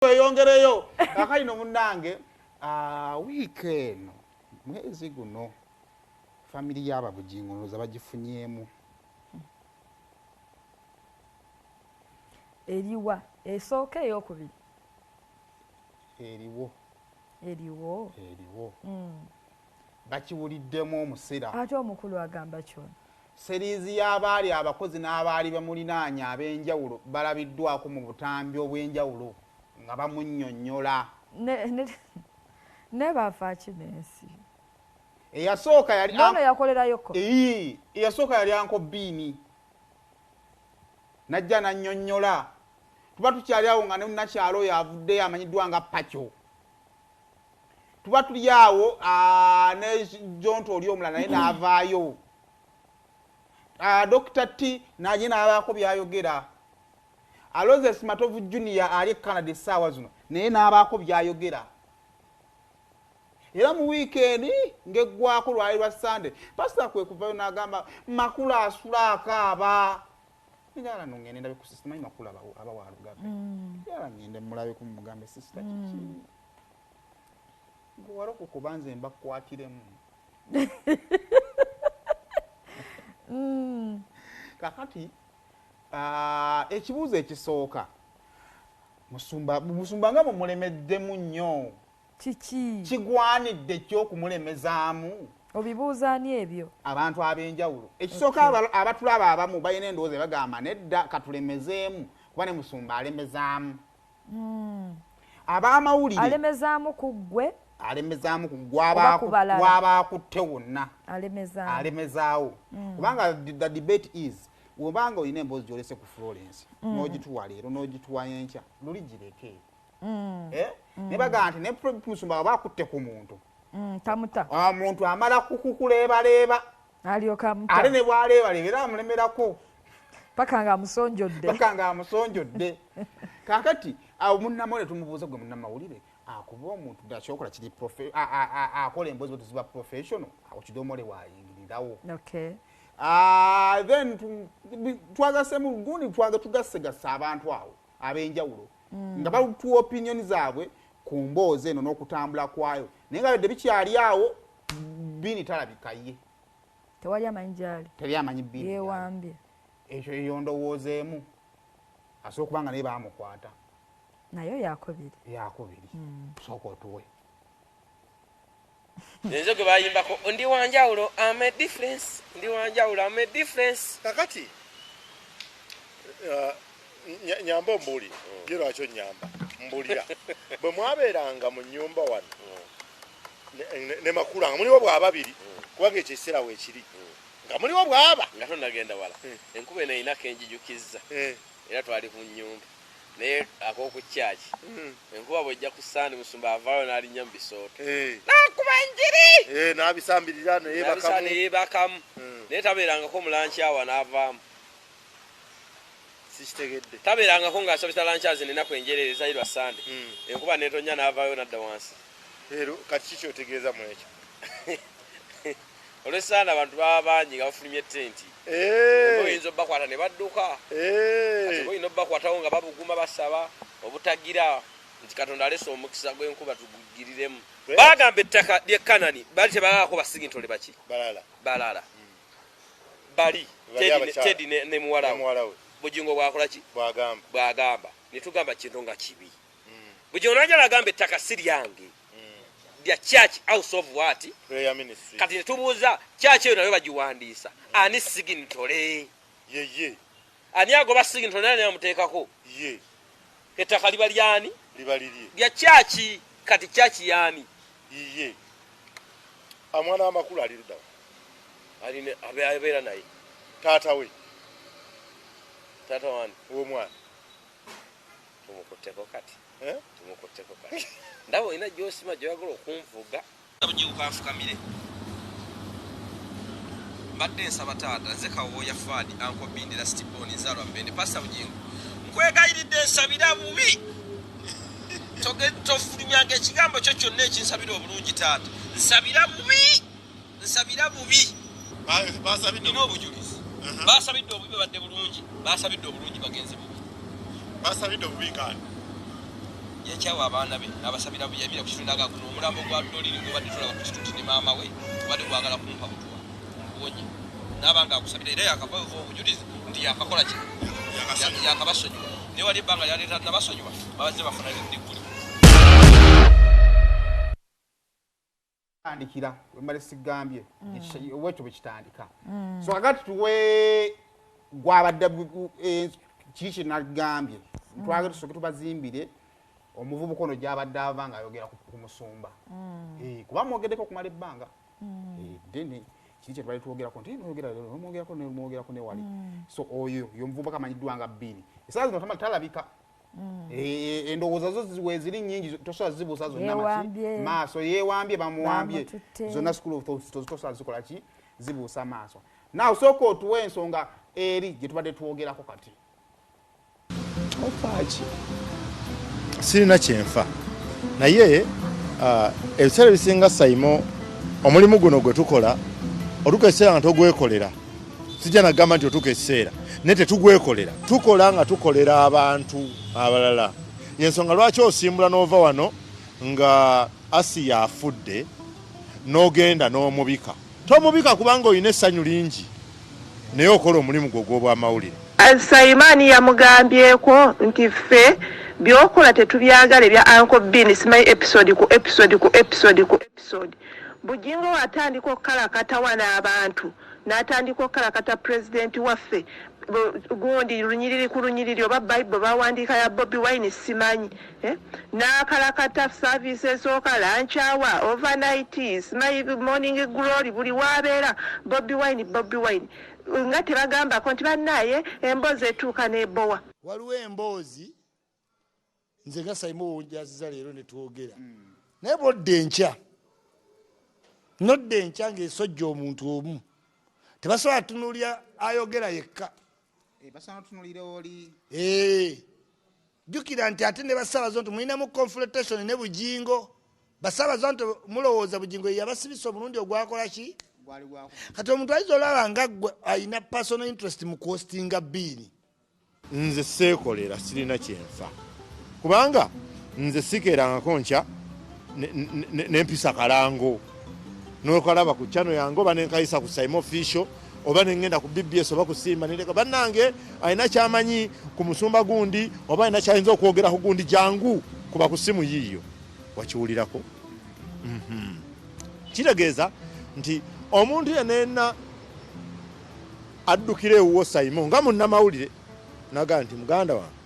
Tweyongereyo kakalino munnange. Wiiki eno, mwezi guno, family y'ababugingo ndowooza bagifunyeemu. Eriwa esooka, eyokubiri? Eriwo. Eriwo. Eriwo. Bakiwuliddemu omusira. Ate omukulu agamba kyono. Series y'abaali abakozi n'abaali bamulinaanya ab'enjawulo balabiddwako mu butambi obw'enjawulo nga bamunnyonnyola. Ne bafaaki n'ensi? Eyasooka yali Nono yakolerayoko. Ee, eyasooka yali Uncle Bean, najja nannyonnyola. Tuba tukyali awo nga ne munakyalo oyo avuddeyo amanyiddwa nga Pacho. Tuba tuli awo, ne Jonto oli omulala naye n'avaayo. Dr T naye n'abaako byayogera. Aloses Matovu Junior ali e Canada essaawa zino naye n'abaako byayogera. Era mu wiikendi ng'eggwako lwali lwa Sande, pasita kwe kuvayo n'agamba Makula asula akaaba. Njagala no ngende ndabe ku sister, manyi Makula aba wa Lugave. Njagala ngende mulabeku mumugambe, "Sister, kiki? Gwe walokoka oba nze mbakwatiremu?" Kakati ekibuuzo ekisooka, musumba, musumba nga mumulemeddemu nnyo. Kiki? Kigwanidde ki okumulemezaamu? Obibuuza ani ebyo? Abantu ab'enjawulo. Ekisooka, abatulaba abamu balina endowooza bagamba nedda, katulemezeemu kuba ne musumba alemezaamu. Ab'amawulire Alemezaamu ku ggwe? Alemezaamu ku Oba ku balala? Gwaba akutte wonna. Alemezaamu. Alemezaawo, kubanga the debate is, wobanga olina emboozi gyolese ku Florence, n'ogituwa leero n'ogituwa enkya, luli gireke. Eh? Ne bagamba nti ne musumba waba akutte ku muntu, Tamuta. Omuntu amala kukuleebaleeba. Alyoka amuta. Ate ne bwaleebaleeba era amulemerako. Paka nga amusonjodde. Paka nga amusonjodde. Kakati awo munnamawulire tumubuuza, gwe munnamawulire akuba omuntu ddala kyokola kiri akola emboozi bwe tuziba professional, awo kidomole waayingirirawo. Then twagasemu gundi, tugasegasa abantu awo ab'enjawulo nga batuwa opinion zaabwe ku mboozi eno n'okutambula kwayo, naye nga bedde bikyali awo, Bini talabika ye. Tewali amanyi gyali. Teri amanyi Bini gyali. Yeewambye. Ekyo eyo ndowooza emu. Asobola okuba nga naye baamukwata. Nayo yakubiri. Yakubiri. Sooka otuwe. Nze gwe bayimbako ndi wanjawulo, am a difference, ndi wanjawulo, am a difference. Kakati nyamba ombuulire, ye lwaki onyamba? Mbulira, bwe mwabeeranga mu nnyumba wano ne Makula nga muliwo bwababiri, kubanga ekyo ekiseera weekiri nga muliwo bwaba. Nga tonagenda wala, enkuba eno erina kenjijukizza. Era twali ku nnyumba naye ak'oku kyaki. Enkuba bwejja ku Sande, musumba avaayo n'alinnya mu bisooto n'akuba enjiri. N'abisambirira. N'abisa. Neyebakamu. Neyeebakamu, naye tabeerangako mu lunch hour n'avaamu. Sikitegedde. Tabeerangako ng'asabisa lunch hour ennaku enjereere ezali lwa Sande, enkuba netonya n'avaayo n'adda wansi. Ero kati kiki otegeeza mu ekyo? Olw'esande abantu baba bangi nga bafulumye tenti. Oyinza obbakwata ne badduka. Kati olina obbakwatawo nga babuguma, basaba obutagira nti Katonda alese omukisa gw'enkuba tugugiriremu. Bagamba ettaka ly'e Kanani bali tebagaako basigintole baki? Balala. Balala bali. Bali abakyala. Tedi ne muwala we. Muwala we. Bugingo bwakola ki? Bwagamba. Bwagamba netugamba kintu nga kibi. Bugingo najala agamba ettaka si lyange, lya church, House of what? Prayer Ministry. Kati netubuuza, church eyo nayo bagiwandiisa ani signatory? Yeye. Ani agoba signatory naye amuteekako? Ye. Ettaka liba lyani? Liba lirye. Lya church. Kati church yaani? Yiye. Omwana w'amakulu ali luddawa? Aline abeera naye. Taata we. Taata wani? W'omwana. Tumukutteko kati. Eh? Tumukutteko kati. Ndaba olina gyosima gyoyagala okunvuga. Bugingo kanfukamire, mbadde nsaba taata. Nze Kawooya Faadi, Uncle Bindira Stiboni, nzaalwa Mbende. Pasita Bugingo, nkwegayiridde nsabira bubi. Tofulumyanga ekigambo kyo kyonna ekinsabira obulungi. Taata, nsabira bubi, nsabira bubi. Basabidde. Nina obujulizi. Basabidde obubi babadde bulungi, basabidde obulungi bagenze bubi. Basabidde obubi ngaani? Yakyawa abaana be n'abasabira buyamira ku kitundu aga guno omulambo gwa Dolini gwe badde tulaba ku kituuti ne maama we gubadde gwagala kumpa butwa nguwonye n'abanga akusabira era yakava obujulizi nti yakakola ki yakabasonyiwa naye wali ebbanga lyaleeta nabasonyiwa babazze bafuna diguli tandikira wembale sigambye wekyo bwe kitandika. So kakati tuwe gwabadde kiki kye nagambye twagala tusooke tubazimbire omuvubuka ono gy'abadde ava ng'ayogera ku musumba. Kuba mwogeddeko okumala ebbanga ddene kiki kye twali twogerako nti mwogerako nemwogerako ne wali. So oyo ye omuvubuka amanyiddwa nga Bbini essaawa zino talabika. Endowooza zo weeziri nnyingi tosobola zibuusa zonna maaso yeewambye bamuwambye zonna school of thoughts tosobola zikola ki zibuusa maaso. Naawe sooka otuwe ensonga eri gye tubadde twogerako kati. Ofaaki sirina kyenfa naye ebiseera ebisinga Saimo omulimu guno gwe tukola otuuka ekiseera nga togwekolera. Sijja nagamba nti otuuka ekiseera naye tetugwekolera, tukola nga tukolera abantu abalala. Yensonga lwaki osimbula n'ova wano nga Asiya afudde n'ogenda n'omubika. Tomubika kubanga olina essanyu lingi naye okola omulimu gwo ogw'obwamawulire. Saimani yamugambyeko nti ffe byokola tetubyagala ebya Uncle Bean simanyi episode ku episode ku episode ku episode. Bugingo watandika okukalakata wano abantu n'atandika okukalakata pulezidenti waffe gundi lunyiriri ku lunyiriri oba Bible bawandiika ya Bobi Wine simanyi n'akalakata service esooka lunch hour overnight simanyi morning glory buli wabeera Bobi Wine Bobi Wine nga tebagambako nti bannaaye emboozi etuuka n'ebowa. Waliwo emboozi nze nga Saimo wonjaziza leero ne twogera naye bw'odda enkya nodda enkya ng'esojja omuntu omu tebasobola tunuulira ayogera yekka. Basobola tunuulira oli. Jjukira nti ate ne basaabazo nti mulinamu confrontation ne Bugingo. Basaabazo nti mulowooza Bugingo ye yabasibisa omulundi ogwakola ki? Kati omuntu ayinza olaba nga ggwe alina personal interest mu kuhostinga Bbiini. Nze seekolera sirina kyenfa kubanga nze sikeerangako nkya nempisa kalango nokalaba ku channel yange oba nenkayisa ku Saimo Official oba nengenda ku BBS oba ku Simba nendeka bannange alina kyamanyi ku musumba gundi oba alina kyayinza okwogera ku gundi jangu kuba ku simu yiiyo wakiwulirako. Kitegeeza nti omuntu yenna addukira ewuwo Saimo nga munnamawulire naga nti muganda wange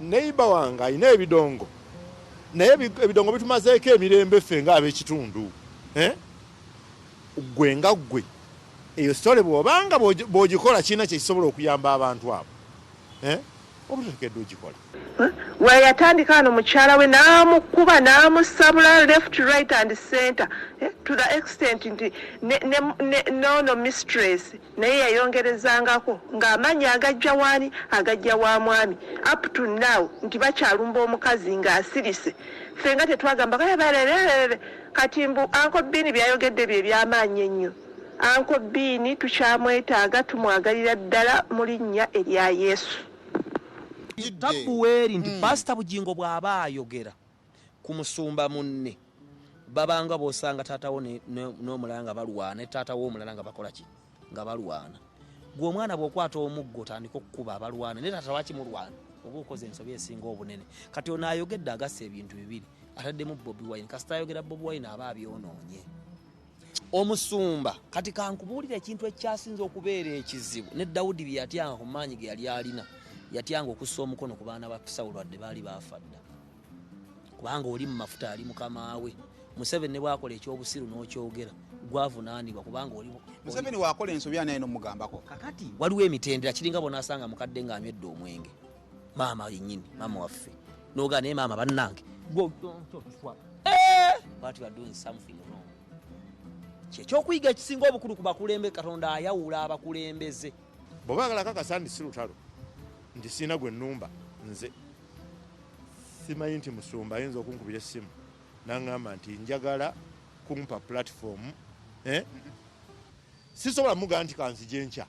neighbor wange alina ebidongo naye ebidongo bitumazeeko emirembe ffe ng'ab'ekitundu. Ggwe nga ggwe eyo story bw'obanga bw'ogikola kirina kye kisobola okuyamba abantu abo oba toteekeddwa ogikola. We yatandika wano mukyala we n'amukuba n'amusabula left right and center to the extent nti nono mistress naye yayongerezangako ng'amanyi agajja waani agajja wa mwami up to now nti bakyalumba omukazi ng'asirise. Ffe nga tetwagamba kati mbu Uncle Bean byayogedde bye by'amaanyi ennyo. Uncle Bean tukyamwetaaga tumwagalira ddala mu linnya erya Yesu. Tabuweeri nti Pasita Bugingo bw'aba ayogera ku musumba munne babanga bw'osanga taatawo n'omulala nga balwana taatawo omulala nga bakola ki nga balwana. Gwe omwana bw'okwata omuggo otandika okukuba abalwana naye taata lwaki mulwana oba okoze ensobi esinga obunene. Kati ono ayogedde agasse ebintu bibiri ataddemu Bobi Wine kasita ayogera Bobi Wine aba abyonoonye. Omusumba kati kankubuulira ekintu ekyasinze okubeera ekizibu ne Dawudi bye yatyanga ku maanyi ge yali alina yatyanga okussa omukono ku baana ba Sawulo wadde baali baafa dda kubanga oli mu mafuta ali mukama we. Museveni ne bw'akola ekyobusiru n'okyogera gwavunaanibwa kubanga oli Museveni waakola ensobi ani alina omugambako. Kakati waliwo emitendera kiringa bw'onaasanga mukadde ng'anywedde omwenge maama yennyini maama waffe n'ogaa naye maama bannange but you are doing something wrong. Kyekyokuyiga ekisinga obukulu ku bakulembeze Katonda ayawula abakulembeze. Bw'oba oyagala kakasa nti si lutalo nti sirina gwe nnumba nze simanyi nti musumba ayinza okunkubira essimu n'aŋŋamba nti njagala kumpa platform sisobola mugamba nti kanzije nkya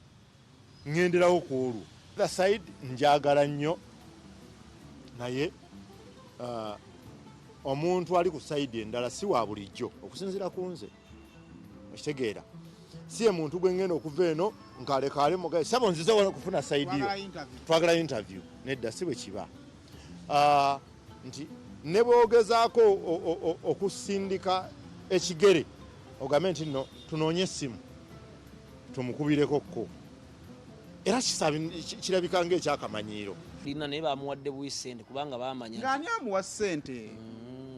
ŋŋenderawo ku olwo. Other side njagala nnyo naye Omuntu ali ku side endala si wa bulijjo okusinziira ku nze, okitegeera? Si ye muntu gwe ngenda okuva eno nkalekaale mugaye sabo nzize wano kufuna side yo, twagala interview. Nedda, si bwe kiba. Nti ne bw'ogezaako okusindika ekigere ogambe nti nno tunoonye essimu tumukubireko kko, era kirabika ng'ekyakamanyiiro. Lina naye bamuwadde buwi ssente kubanga bamanya ng'ani amuwa ssente.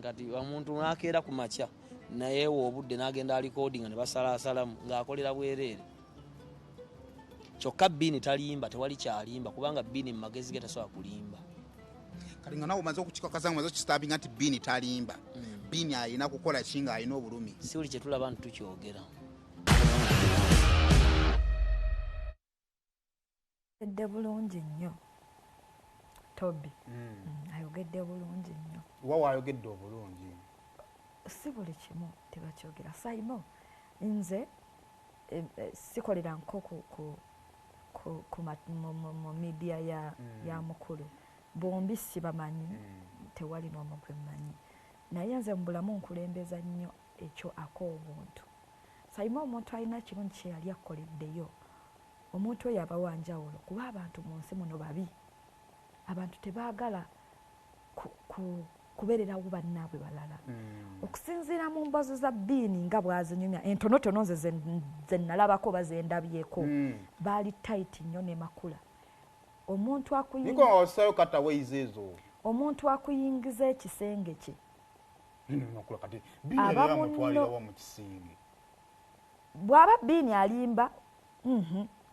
Kati omuntu n'akeera ku makya naye obudde n'agenda alikodinga ne basalaasalamu ng'akolera bwereere. Kyokka Bbiini talimba, tewali kyalimba kubanga Bbiini mu magezi ge tasobola kulimba. Kati nga nawe omaze okukikakasa, nga omaze okukisitampinga nti Bbiini talimba, Bbiini alina kukola ki ng'alina obulumi? Si buli kye tulaba nti tukyogera. Ayogedde bulungi nnyo Tobi. Ayogedde bulungi nnyo. Wa wayogedde obulungi? Si buli kimu tebakyogera. Saimo, nze sikolera nko ku media ya mukulu, bombi sibamanyi, tewali n'omu gwe mmanyi, naye nze mu bulamu nkulembeza nnyo ekyo ak'obuntu. Saimo, omuntu alina kirungi kye yali akoleddeyo, omuntu oyo aba wa njawulo, kuba abantu mu nsi muno babi. Abantu tebaagala kubeererawo bannaabwe balala. Okusinziira mu mboozi za Bbiini nga bw'azinyumya entonotono nze ze nalabako oba ze ndabyeko, baali tight nnyo ne Makula. Omuntu Niko nga ossayo kataweyizi ezo. Omuntu akuyingiza ekisenge kye. Makula kati Bbiini yali Aba amutwalirawo mu kisenge. Bw'aba Bbiini alimba,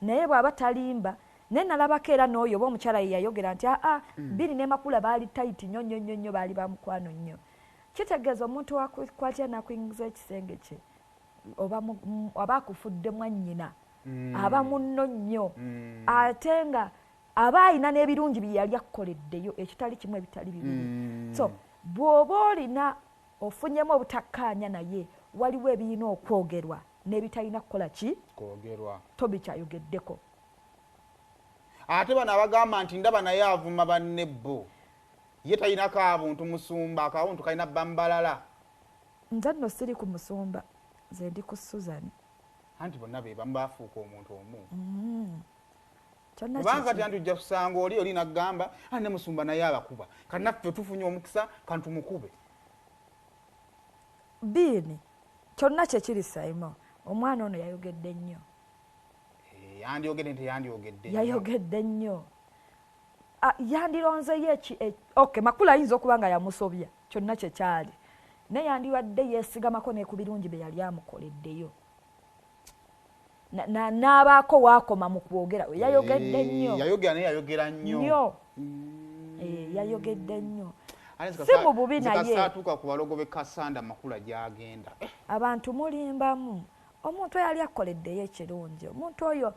naye bw'aba talimba, naye nalabako era n'oyo oba omukyala ye yayogera nti aa, Bbiini ne Makula baali tight nnyo nnyo nnyo nnyo, baali ba mukwano nnyo. Kitegeeza omuntu akwatira n'akuyingiza ekisenge kye, oba aba akufudde mwannyina, aba munno nnyo, ate nga aba alina n'ebirungi bye yali akoleddeyo, ekitali kimu ebitali bibiri. So bw'oba olina ofunyemu obutakkaanya naye, waliwo ebirina okwogerwa n'ebitalina kukola ki? Kwogerwa. Tobi kyayogeddeko. Ate bano abagamba nti ndaba naye avuma banne bo, ye talina kabuntu, musumba akabuntu kalina bambalala. Nze nno siri ku musumba, nze ndi ku Susan. Anti bonna be bamu, bafuuka omuntu omu. Kyonna Kubanga kiki? Kati anti ojja kusanga oli naggamba ani ne musumba naye abakuba, kati naffe tufunye omukisa kantumukube. Bbiini kyonna kyekiri. Saimo, omwana ono yayogedde nnyo. Yandyogedde nti yandyogedde nnyo. Yayogedde nnyo. Yandironzeyo eki okay, Makula ayinza okuba nga yamusobya, kyonna kyekyali, naye yandiwadde yeesigamako ne ku birungi bye yali amukoleddeyo, n'abaako waakoma mu kwogera. Yayogedde nnyo. Yayogera naye yayogera nnyo. Nnyo. Yayogedde nnyo. Ate nze Si mu bubi nze naye. kasaatuuka ku balogo b'e Kasanda Makula gy'agenda. Abantu mulimbamu. Omuntu oyo yali akoleddeyo ekirungi, omuntu oyo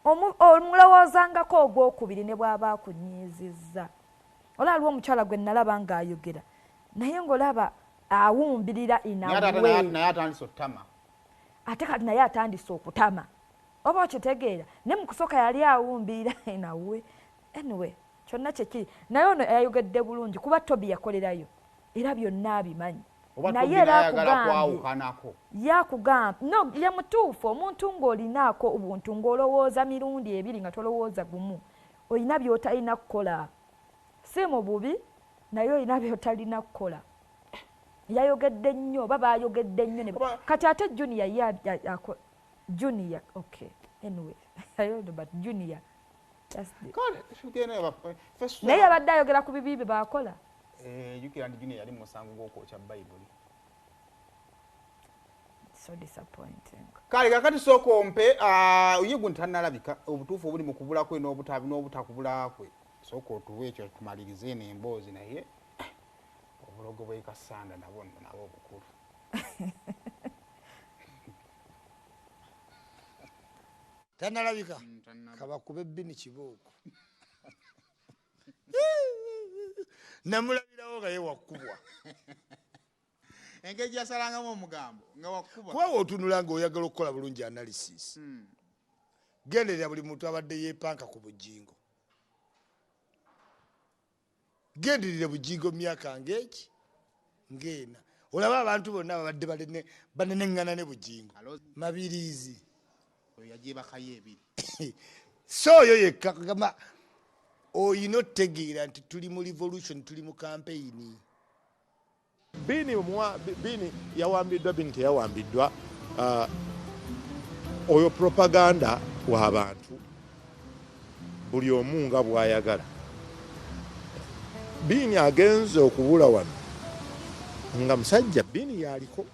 omulowoozangako ogwokubiri ne bw'aba akunyiizizza. Olaba aliwo omukyala gwe nalaba ng'ayogera naye ng'olaba awumbirira Naye ate inawe. naye atandise ottama. Ate kati naye atandise okutama, oba okitegeera? Ne mu kusooka yali awumbirira inawe. Anyway, kyonna kyekiri, naye ono yayogedde bulungi kuba Tobi yakolerayo era byonna abimanyi. Oba Naye Tobi era naye ayagala akugambye. kwawukanako. Yakugamba no, ye mutuufu. Omuntu ng'olinaako obuntu ng'olowooza mirundi ebiri nga tolowooza gumu, olina by'otalina kukola. Si mu bubi, naye olina by'otalina kukola. Yayogedde nnyo oba baayogedde nnyo ne Oba- kati ate Junior ye Junior, okay, anyway, I don't know, but Junior, that's the Kale tugende ffe Naye abadde ayogera ku bibi bye baakola. Jjukira nti Junior yali mu musango gw'okwokya Bayibuli. So disappointing. Kale kakati sooka ompe, ye guno tannalabika obutuufu obuli mu kubula kwe n'obutakubula kwe. Sooka otuwe ekyo tumalirize eno emboozi, naye obulogo bw'e Kasanda nabwo nno nabwo bukulu. Tannalabika, kabakube Bbini kibooko. Namulabirawo nga ye wakubwa. Engeri gyasalangamu omugambo nga wakuba. Kuba wotunula nga oyagala okukola bulungi analysis, genderera buli muntu abadde yeepanka ku Bujingo. Gendirire Bugingo myaka ngeki ngena. Olaba abantu bonna babadde baneneŋŋana ne Bugingo. Mabirizi. Oyo yagyebakayo ebiri. So oyo yekka kugamba oyina otegeera nti tuli mu revolution, tuli mu campaign. Bini yawambiddwa, Bini teyawambiddwa. Oyo propaganda w'abantu buli omu nga bw'ayagala. Bini agenze okubula wano nga musajja Bini yaliko.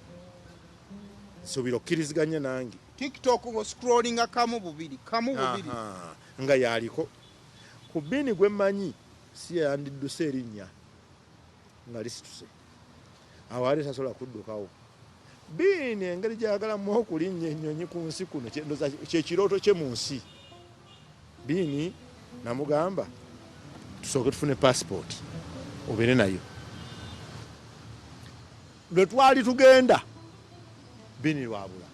Nsuubira okkiriziganya nange. TikTok scrollinga kamu bubiri, kamu bubiri. Nga yaliko. Ku Bini gwe mmanyi si yandidduse erinnya nga lisituse. Awo ali tasobola kuddukawo. Bini engeri gy'ayagalamu okulinnya ennyonyi ku nsi kuno kye kirooto kye mu nsi. Bini namugamba tusooke tufune passport obeere nayo. Lwe twali tugenda Bini lwabula.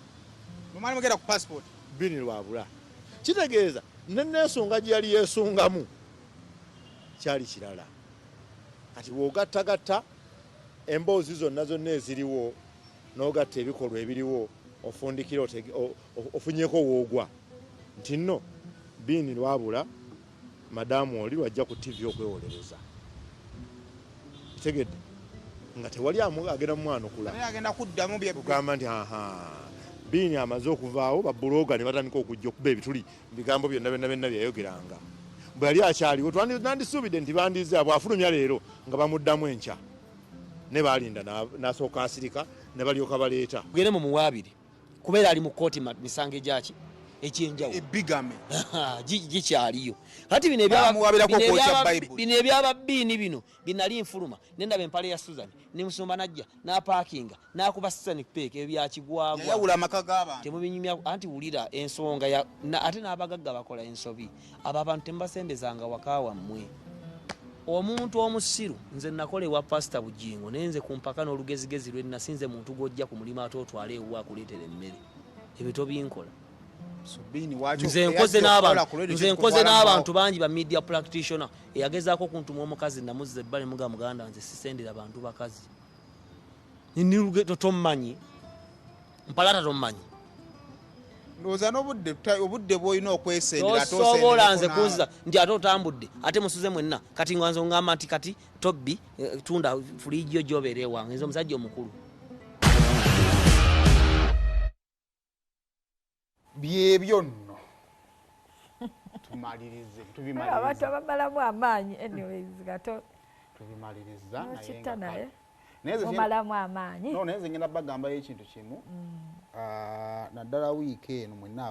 Mwali mugenda ku passport? Bini lwabula. Kitegeeza n'ensonga gye yali yeesungamu kyali kirala. Kati bw'ogattagatta emboozi zonna zonna eziriwo n'ogatta ebikolwa ebiriwo ofundikira ofunyeko woogwa nti nno Bini lwabula madamu oli lwajja ku TV okwewolereza. Kitegedde nga tewali agenda mumwanukula. Naye agenda kuddamu bye kugamba nti aha Bini amaze okuvaawo babuloga ne batandika okujja okuba ebituli bigambo byonna byonna byonna byayogeranga. Bwe yali akyaliwo nandisuubidde nti bandize abo afulumya leero nga bamuddamu enkya. Ne balinda n'asooka asirika ne balyoka baleeta. Tugende mu muwaabiri kubeera ali mu kkooti misango egyaki ekyenjawulo. Ebigame. Gikyaliyo. Kati bino ebyababbiini bino binali nfuluma ne ndaba empale ya Susan ne musumba najja n'apaakinga n'akuba Susan peeka ebyo byakigwagwa. Yayawula amaka g'abantu. Temubinyumya anti wulira ensonga ate n'abagagga bakola ensobi. Abo abantu temubasembezanga waka wammwe. Omuntu omusiru nze nakola ewa Pastor Bugingo naye nze ku mpaka n'olugezigezi lwe nnasinze muntu gw'ojja ku mulimu ate otwale ewuwo akuleetera emmere. Ebyo tobinkola. Nze nkoze n'abantu bangi ba media practitioner eyagezaako okuntuma omukazi namuzza ebbali muga muganda nze sisendera bantu bakazi. Tommanyi mpalata tommanyi. Ndowooza n'obudde bw'olina okwesendera tosobola nze kuzza nti ate otambudde ate musuze mwenna kati nga nze ongamba nti kati tobbi tunda fuliigi yo gy'obeera ewange nze omusajja omukulu. Byebyo nno tumalirize tubimaliriza. Abantu abamalamu amaanyi anyways gato tubimaliriza naye omalamu amaanyi. No naye nze ngenda bagambayo ekintu kimu naddala wiiki eno mwenna.